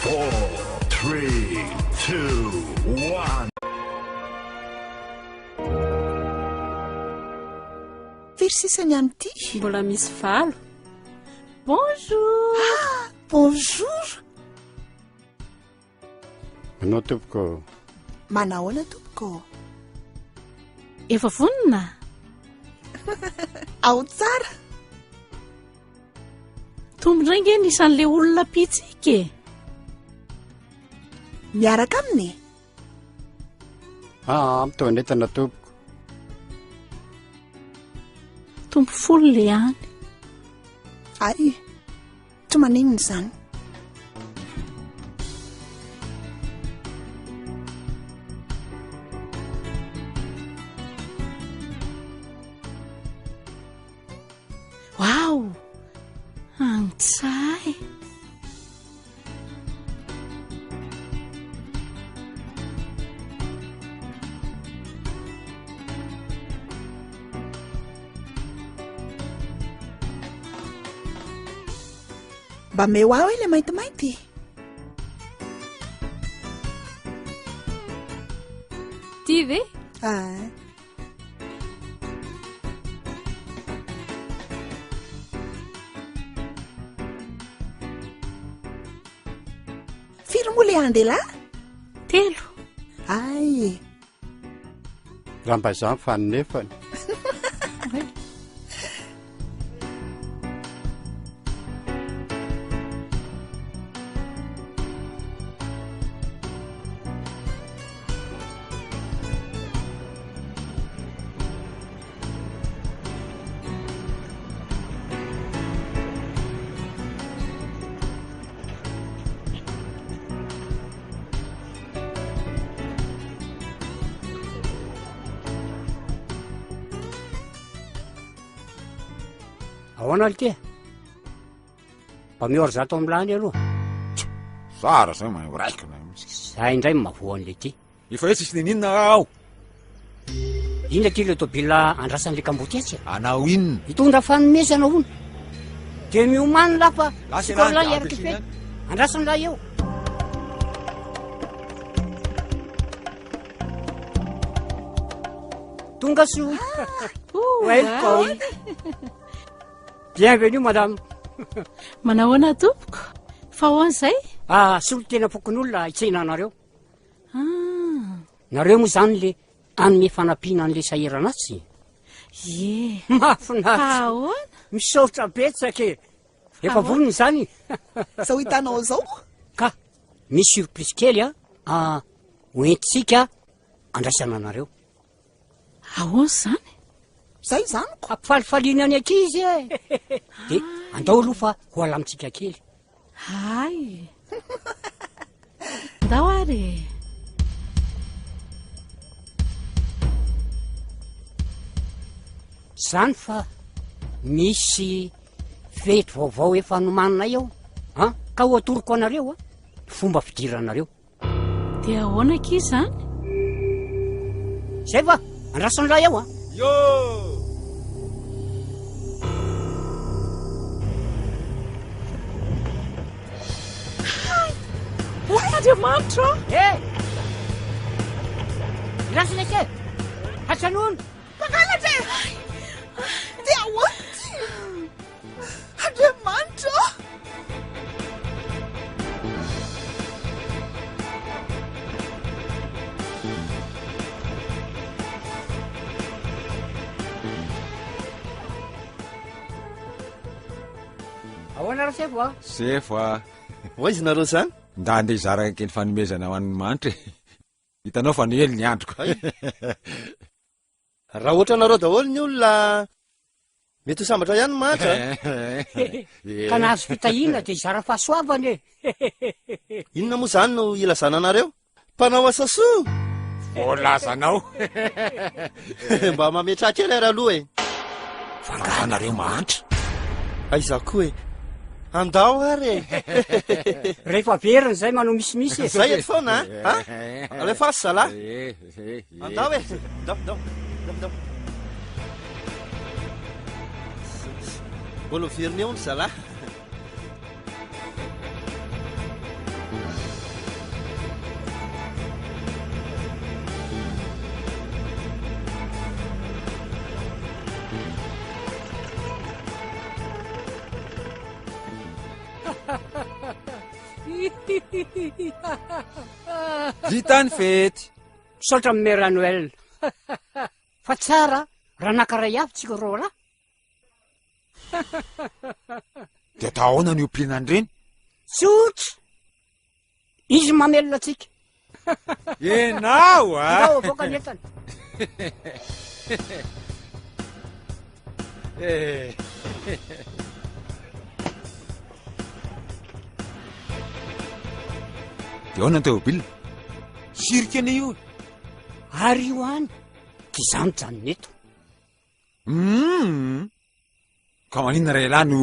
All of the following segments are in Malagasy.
Four, three, two, one. Firy sisa ny amin'ity? Mbola misy valo. Bonjour. Ah, bonjour. Manao tompoko. Manahoana tompoko? Efa vonona? Ao tsara. Tombo indray nge ny isan'le olona mpitsika e. Miaraka aminy e? Ah, mitoanetana tompoko. Tompo folo le any. Ay, tsy maninona izany. Waouh! Antsay! Mba meo ahy hoe ilay maintimainty. Ty ve? Ah. Firy moa le andehilahy? Telo. Ay. Raha mba izany fa nefany. Ahoana ry ity? Mba mihory zato amin'ny lany aloha. Zara zay mahay miraikina. Zay indray mavoa an'le ty. Efa hoe tsisy nininona aho. Inona ty le tobila andrasan'le kamboty etsy? Anao inona? Hitondra fanomezana hono. De miomany lah fa Lasa sikoro ialahy, lahy de hiaraka ampiasina hifety. Andrasany lahy eo. Tonga soa. Welcome. Bienvenue madame. Manahoana tompoko? Fa ahoana izay? Ah, solontena fokonolona hitsena anareo. Ah. Nareo moa izany le hanome fanampiana an'le sahirana atsy? Ie. Mahafinaritra. Fa ahoana? Misaotra betsaka e. Efa vonona izany. Zao hitanao zao. Ka misy surprise kely a, ah, hoentintsika andraisana anareo. Ahoana izany? Zay izany ko. Ampifalifaliana ny ankizy e. De andao aloha fa ho alamintsika kely. Hay. Ndao ary e. Zany fa misy fety vaovao efa nomaninay ao an, ka ho atoroko anareo an, fomba fidiranareo. Dia ahoana akia izany? Zay va, andraso ny lahy ao an. Yo! Andriamanitra ô! Eh! Andraso lesy e! Hatranono! Mpangalatra e! Dia ahoana ity? Andriamanitra ô! Ahoana Rasefo a? Sefo a! Ho aiza nareo zany? Nda andeha hizara kely fanomezana ho an'ny mahantra e. Hitanao fa noely ny androko. Raha ohatranareo daholo ny olona mety ho sambatra ihany ny mahantra a. Ka nahazo fitahiana dia hizara fahasoavana e. Inona moa izany no ilazana anareo? Mpanao asa soa? Voalazanao. Mba mametraha kely ary aloha e. Fa angaha nareo mahantra? Aiza koa e. Andao ary e. Rehefa veriny izay manao misimisy e. Zay eto foana a. Alefaso zalahy. Andao e. Ndao, ndao. Ndao, ndao. Mbola ho veriny eo ny zalahy. Vita ny fety. Misaotra amin'i Mère Noël. Fa tsara raha naka ray avy tsika roalahy. Dia atao ahoana ny ompiana an'ireny? Tsotra! Izy mamelona antsika. Ianao a! Ndao avoaka ny entana. Eh. Dia ahoana ny tômôbila? Sirika anie io e! Ary io any, dia izaho mijanona eto. Hum! Ka maninona raha ialahy no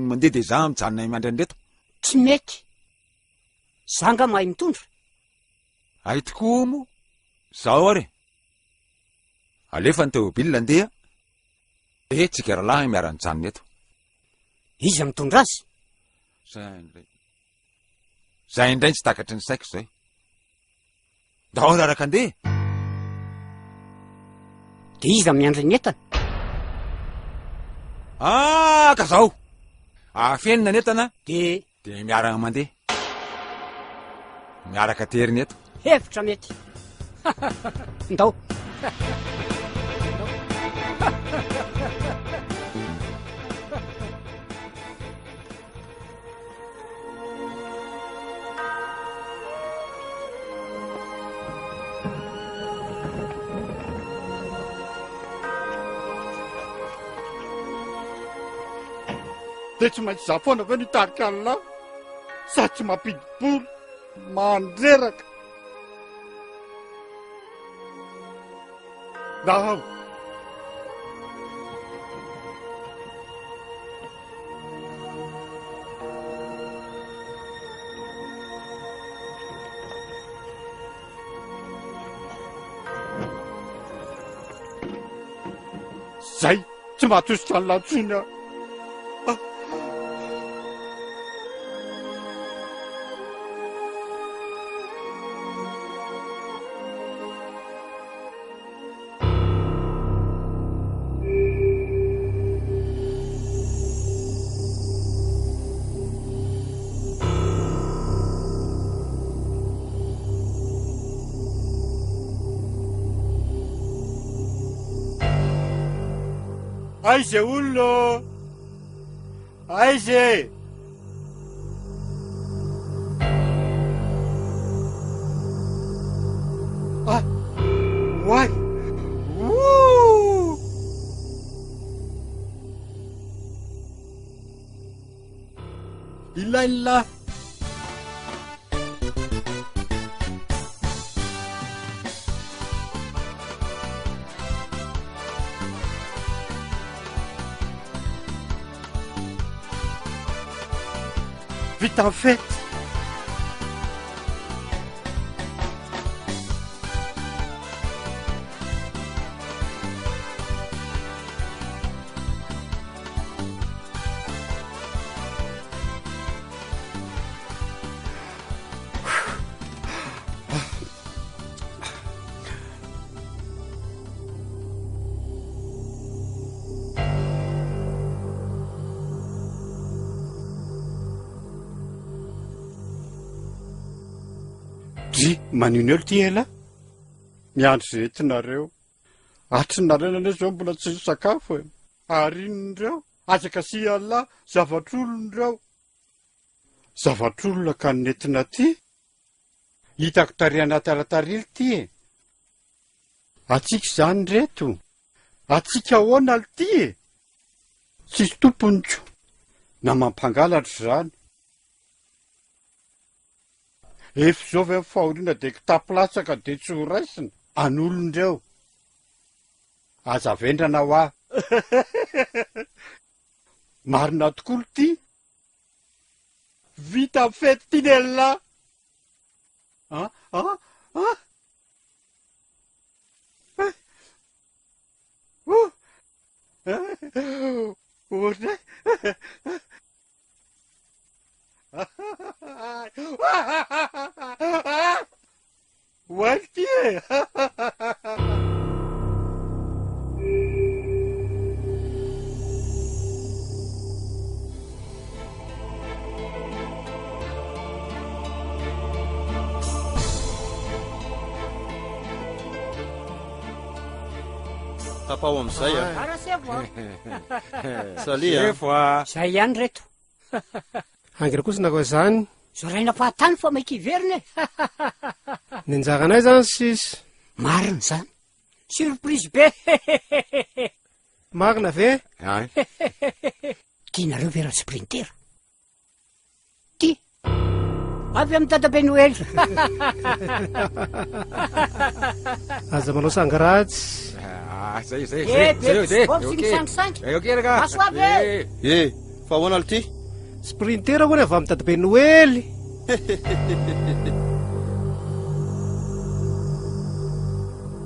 mandeha dia izaho mijanona miandry an'ireto? Tsy mety. Za nga mahay mitondra? Hay tokoa moa. Zao ary e. Alefa ny tômôbila andeha, dia tsika rahalahy miara-mijanona eto. Iza mitondra azy? Zay indray. Zay indray tsy takatry ny saiko zay. Ndao raraka andeha. Dia iza miandry ny entana? Ah, ka zao. Afenina ny entana. Dia dia miaraka mandeha. Miaraka teriny eto. Hevitra mety. Ndao. Dia tsy maintsy za foana ve no hitarika an'lah? Sa tsy mampidi-bola? Mandreraka! Ndao! Zay tsy mahatosika an'lah intsony aho. Aiza olona ô? Aiza e? Ah! Oay! Woo! Ilain'lah! Vita ny fety! Dry, manino elo ty ela? Miandry ze entinareo. Hatry ny naraina anie zao mbola tsy nisakafo e. Ary inona ireo? Aza kasihan'lah, zavatr'olona ireo. Zavatr'olona ka nentina aty? Hitako tary anaty ala-tarily ity e! Antsika izany reto? Antsika ahoana lty e? Tsisy tompony ko! Na mampangalatra izany. Efa izao ve ny fahoriana dia kitapo latsaka dia tsy ho raisina? An'olon-dreo. Aza vendrana hoa. Marina tokoa lty. Vita fety ty nelah. Ah ah ah. Oh. Ohatray. Oay ty e. Tapaho amin'izay a. Ara sefo a. Salut a. Sefo a. Zay ihany reto. Haingana kosa nareo izany. Zoraina fahatany fa maika hiverina e. Ny anjaranay izany sisa. Marina izany. Surprise be. Marina ve? Ay. Tianareo ve raha sprinter? Ty. Avy amin'ny dadabe Noely. Aza manao sangy ratsy. Ah, zay, zay, Eh, zay. be Zay, zay. box Ok. misangisangy. Eh, ok, raka. Maso avy e. Eh, fa ahoana lty? Sprinter hono avy amin'ny dadabe Noely.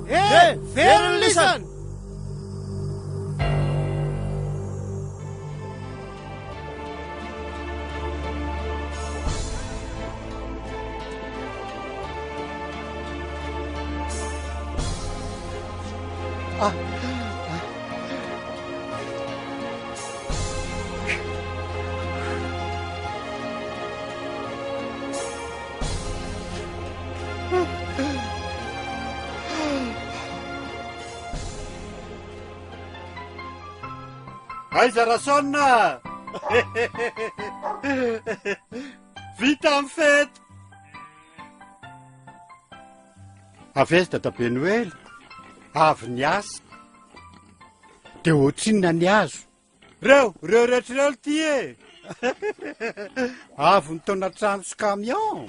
Eh, very ny lisany. Aiza Rasaona? Vita ny fety. Avy aiza dadabe Noely? Avy niasa. Dia ohatrinona ny azo? Reo, reo rehetra ireo ity e! Avy nitaona trano sy camion.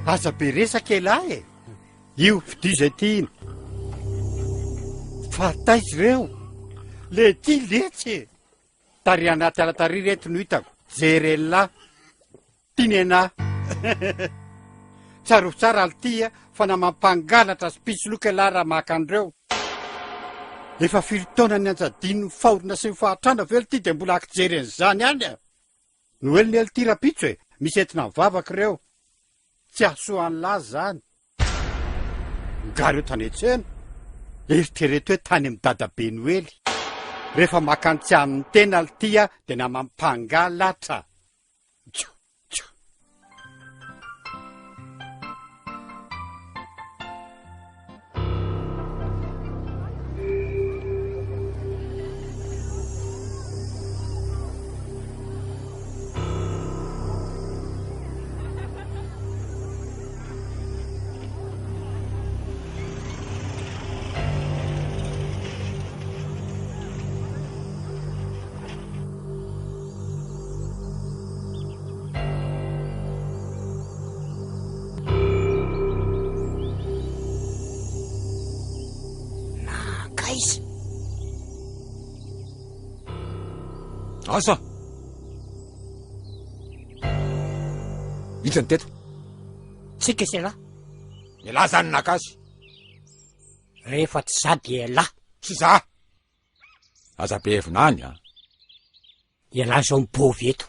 Aza be resaka elah e! Io, fidio izay tiana. Fa taiza ireo? Le ty letsy e! Tary anaty ala tary reto no hitako. Jerela. Ty nenah. Tsarovy tsara alty a, fa na mampangalatra sy mpisoloky elah raha maka an'ireo. Efa firy taona nianjadian'ny fahorina sy ny fahatrana ve lty dia mbola akijery an'izany ihany a! Noely ny lty rapitso e, misy entina mivavaka ireo. Tsy hahasoa an'lah zany. Nga reo tany an-tsena? Eritrereto hoe tany amin'i dadabe Noely. Rehefa maka ny tsy an'ny tena lty a dia na mampangalatra. Tjo, tjo. Nankaiza? Asa! Iza ny teto? Tsika sy ialahy. Ialahy zany naka azy. Rehefa tsy za dia ialahy. Tsy za! Aza be hevina any a! Ialahy izao mibovy eto.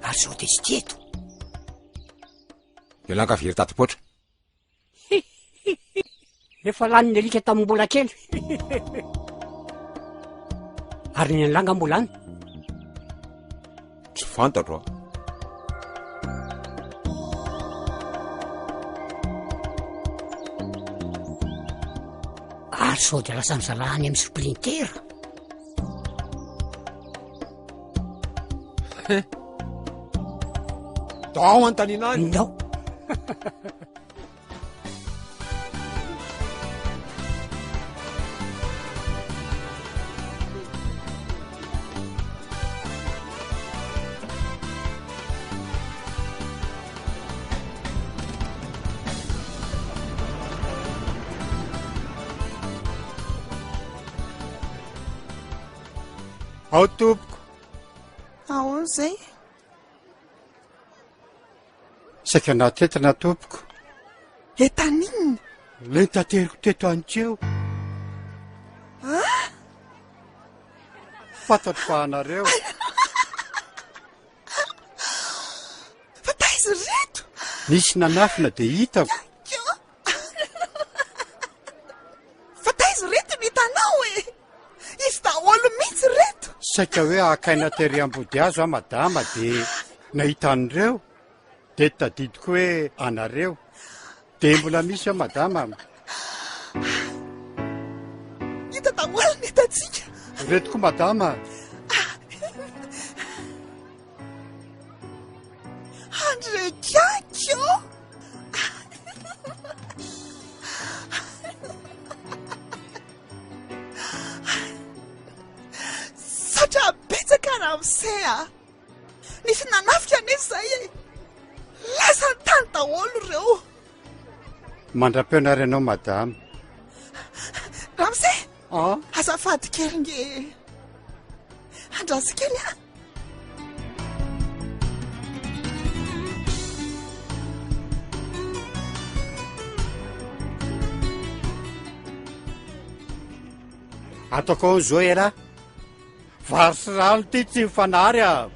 Ary sao dia tsy ity eto? Ialahy ka very tati-poatra. Efa lanin'ny alika tamin'ny mbola kely. Ary ny an'langa mbola any. Tsy fantatro a. Ary sao dia lasan'ny zalahy any amin'ny sprinter. Dao anontaniana any. Ndao. Ao tompoko. Ahoana izay? Saika nahatetina tompoko. Entana inona? Ilay notateriko teto aninkeo. Ah! Fantatro fa anareo. Fa taiza ireto? Nisy nanafina dia hitako. Fa taiza ireto no hitanao e? Izy daholo mihitsy ireto. Saika hoe hakaina tery ambodihazo aho madama dia nahita an'ireo dia tadidiko hoe anareo. Dia mbola misy ao madama. Hita daholo ny hitantsika. Ireto koa madama. Andrekakio! Saotra betsaka ramose a! Nisy nanafika anefa izay e! Lasa tany daholo ireo. Mandra-peo-nary anao madama. Ramose! Ah? Azafady kely nge. Andraso kely ah. Ataoko ao zao elah. Vary sy rano ty tsy mifanary ah.